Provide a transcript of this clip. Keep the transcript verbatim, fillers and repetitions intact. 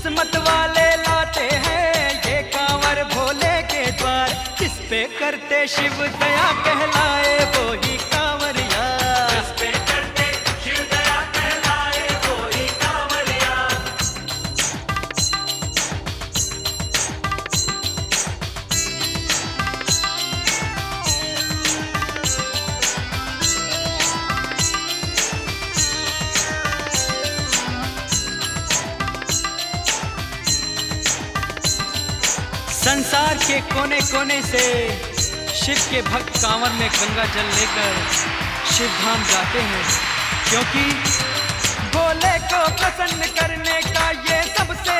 किस्मत वाले लाते हैं ये कांवर भोले के द्वार। जिस पे करते शिव दया कहलाए वो ही कांवरिया। जिस पे करते शिव दया कहलाए वो ही कांवरिया। संसार के कोने कोने से शिव के भक्त कांवर में गंगा जल लेकर शिव धाम जाते हैं, क्योंकि भोले को प्रसन्न करने का ये सबसे